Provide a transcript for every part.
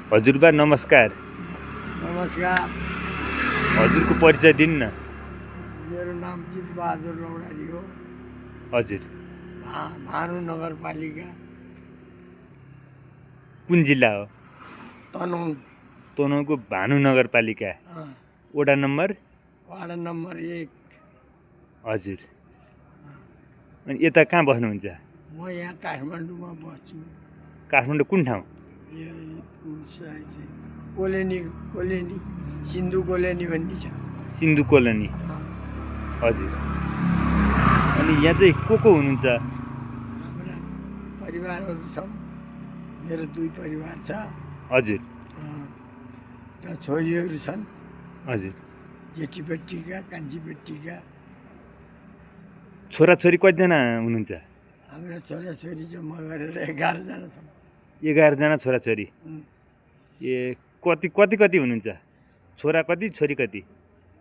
हजुरबा नमस्कार। नमस्कार। हजुरको परिचय दिनु न। मेरो नाम चितबहादुर लौडारी हो। हजुर भानु नगरपालिका कुन जिल्ला हो? तनहुँ। तनहुँको भानु नगरपालिका वडा नम्बर वार्ड नम्बर 1। हजुर। अनि यता कहाँ बस्नुहुन्छ? म यहाँ काठमाडौँमा बस्छु। काठमाडौँ कुन ठाउँ? यो कोलोनी सिन्धु कोलोनी भन्ने छ। सिन्धु कोलोनी। हजुर। अनि यहाँ चाहिँ को हुनुहुन्छ? हाम्रा परिवारहरू छौँ। मेरो 2 परिवार छ। हजुर। र छोरीहरू छन्। हजुर। जेठीपेटीका कान्छीपेटीका। छोराछोरी कतिजना हुनुहुन्छ? हाम्रा छोराछोरी चाहिँ म गरेर 11 जना छौँ। 11 जना छोराछोरी। ए कति हुनुहुन्छ? छोरा कति छोरी कति?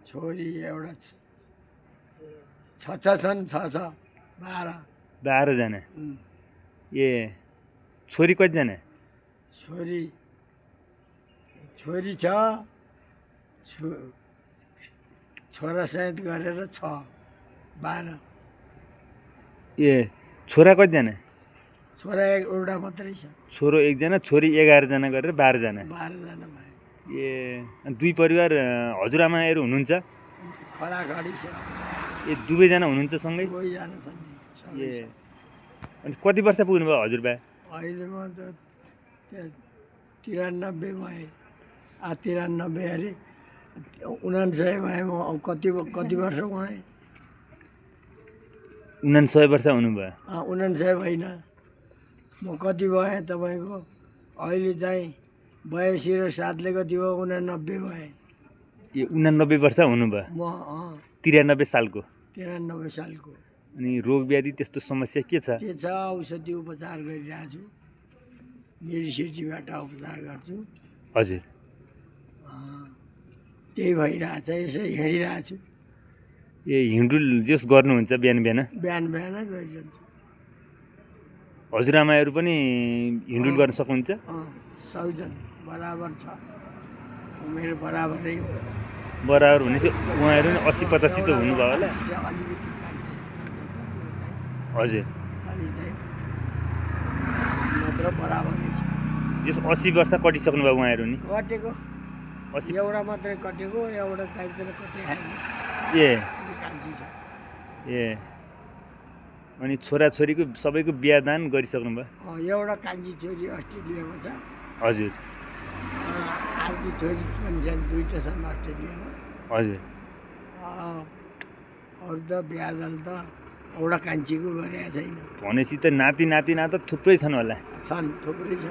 छोरी एउटा 6 छन्। 6 12 जना। ए छोरी कतिजना? छोरी छ। छोरा सहित गरेर 12। ए छोरा कतिजना? छोरा एउटा मात्रै छ। छोरो 1 जना, छोरी 11 जना गरेर 12 जना। 12 जना भयो। ए अनि 2 परिवार हजुरआमाहरू हुनुहुन्छ? खडाखडी छ। ए दुवैजना हुनुहुन्छ सँगै? दुवैजना छन्। ए अनि कति वर्ष पुग्नुभयो हजुरबा? अहिले म त 93 भए। 93 अरे 99 भए। म कति वर्ष भएँ? 99 वर्ष हुनुभयो। 99 होइन। म कति भएँ तपाईँको? अहिले चाहिँ 82 र 7ले कति भयो? 89 भए। ए 89 वर्ष हुनुभयो। म 93 सालको। 93 सालको। अनि रोग व्याधि त्यस्तो समस्या के छ? के छ? औषधि उपचार गरिरहेको छु। मेडिसिटीबाट उपचार गर्छु। हजुर। त्यही भइरहेछ। यसै हिँडिरहेको छु। ए हिँडुल जस गर्नुहुन्छ बिहान बिहान गरिरहन्छु। हजुरआमाहरू पनि हिँडुल गर्न सक्नुहुन्छ? सक्छन्। बराबर छ। उमेर बराबरै हो। बराबर भनेपछि उहाँहरू पनि 80-85 त हुनुभयो होला? हजुर। अनि चाहिँ मात्र बराबरै छ। जस 80 वर्ष कटिसक्नु भयो उहाँहरू नि? कटेको 80 एउटा मात्रै कटेको। एउटा काहीँतिर कतै आएन। ए कान्छी छ। ए अनि छोराछोरीको सबैको बिहादान गरिसक्नु भयो? एउटा कान्छी छोरी अस्ट्रेलियामा छ। हजुर। अर्की छोरी पनि छन्। 2टा छन् अस्ट्रेलियामा। हजुर। अरू त बिहादान त एउटा कान्छीको गरेको छैन। भनेपछि त नाति त थुप्रै छन् होला? छन्, थुप्रै छ।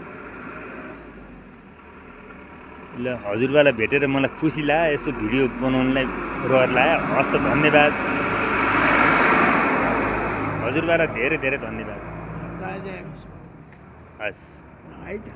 ल हजुरबालाई भेटेर मलाई खुसी लाग्यो। यसो भिडियो बनाउनलाई रहर लाग्यो। हस् त धन्यवाद हजुरबालाई धेरै धेरै धन्यवाद। हस् हस्। है त।